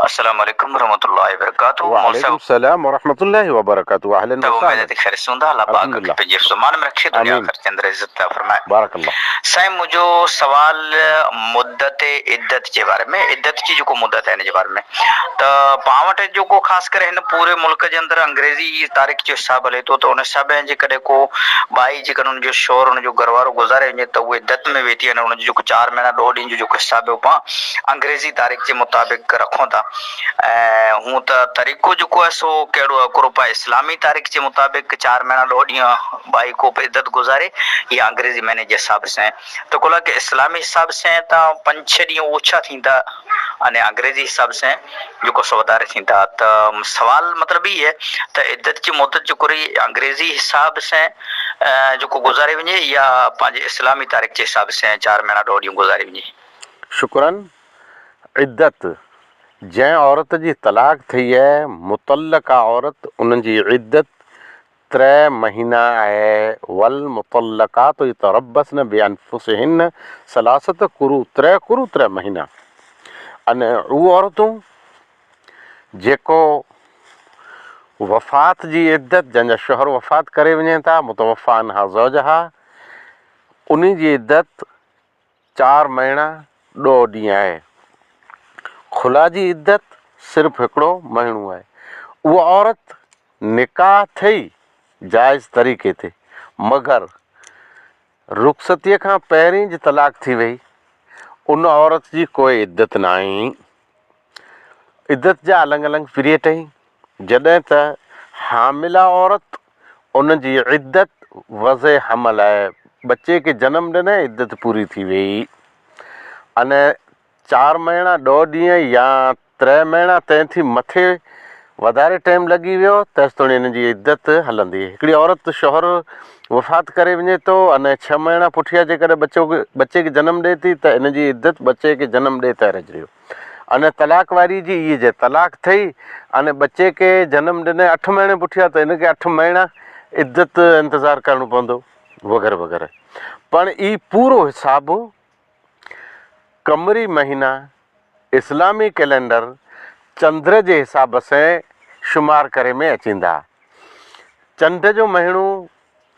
السلام عليڪم ورحمة الله وبرڪاته مولوي وعليڪم صاحب السلام ورحمة الله وبرڪاته اهلا اميد وسهلا ته خير سان هوندا الله پاڪ الحمد کي لله پنهنجي حفظ امان ۾ رکي دنيا آمين آخرت جي اندر عزت عطا فرمائي بارڪ الله. سائين منهنجو سوال مدت عدت جي باري ۾ عدت جي جيڪو مدت آهي ان جي باري ۾ ته پاڻ وٽ جيڪو خاص ڪري هن پوري ملڪ جي اندر انگريزي تاريخ جو حساب هلي ٿو ته ان حساب ۾ جيڪڏهن ڪو ٻائي جيڪڏهن ان جو شوهر ان جو گهر وارو گذاري وڃي ته اهو عدت ۾ ويهي ٿي وڃي ان جو جيڪو چار مهينا ڏهه ڏينهن جو جيڪو حساب آهي اهو پاڻ انگريزي تاريخ جي مطابق رکون ٿا ۽ هون ته طريقو جيڪو آهي سو ڪهڙو آهي ڪرو پاء اسلامي تاريخ جي مطابق چار مهينا ڏهه ڏينهن ٻائي ڪو به عدت گذاري يا انگريزي مهيني جي حساب سين ته ڪو لاکي اسلامي حساب سين ته پنج ڇهه ڏينهن اوڇا ٿيندا ۽ انگريزي حساب سين جيڪو سو وڌاري ٿيندا ته سوال مطلب هي آهي ته عدت جي مدت جيڪو رهي انگريزي حساب سين جيڪو گذاري وڃي يا پنهنجي اسلامي تاريخ جي حساب سين چار مهينا ڏهه ڏينهن گذاري وڃي. شڪرن، عدت، جنهن عورت جي طلاق ٿئي آهي، مطلقه عورت، ان جي عدت تري مهينا آهي، والمطلقات يتربصن بانفسهن ثلاثة قروء، تري قروء تري مهينا، ان اهي عورتون جيڪو وفات جي عدت، جنهن جا شوهر وفات ڪري وڃن ٿا، متوفي عنها زوجها، انهي جي عدت چار مهينا ڏهه ڏينهن آهي. خلع جي عدت صرف هڪڙو مهينو آهي. اها عورت نڪاح ٿئي جائز طريقي تي مگر رخصتيء کان پهرين جي طلاق ٿي وئي ان عورت جي ڪوئي عدت ناهي. عدت جا الڳ الڳ پيريڊ آهن. جڏهن ته حامله عورت ان جي عدت وضع حمل آهي، ٻچي کي جنم ڏنئي عدت پوري ٿي ويئي ان چار مهينا ڏهه ڏينهن يا تري مهينا تنهن ٿي مٿي وڌاري ٽيم لڳي ويو تيستوڻي ان جي عدت هلندي. هڪڙي عورت شوهر وفات ڪري وڃي ٿو ان ڇهه مهينا پٺيان جيڪڏهن ٻچو ٻچي کي جنم ڏئي ٿي ته ان جي عدت ٻچي کي جنم ڏئي ته رهجي ويو. ان طلاق واري جي اي جي طلاق ٿئي ان ٻچي کي جنم ڏني اٺ مهيني پٺيان ته ان کي اٺ مهينا عدت انتظار ڪرڻو پوندو وغيره وغيره پڻ اي پورو حساب قمري مهينا اسلامي ڪئلينڊر چندر جي حساب سين شمار ڪري ۾ اچيندا چنڊ جو مهينو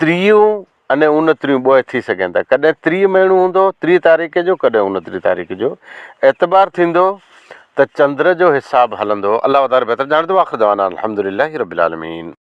تريون اني اونتريون ٻوهه ٿي سگهن ٿا. ڪڏهن 30 مهينو هوندو 30 تاريخ جو ڪڏهن اونتري تاريخ جو اعتبار ٿيندو ته چندر جو حساب هلندو. الله وڌاري بهتر ڄاڻي ٿو. واخر دعوانا الحمدلله رب العالمين.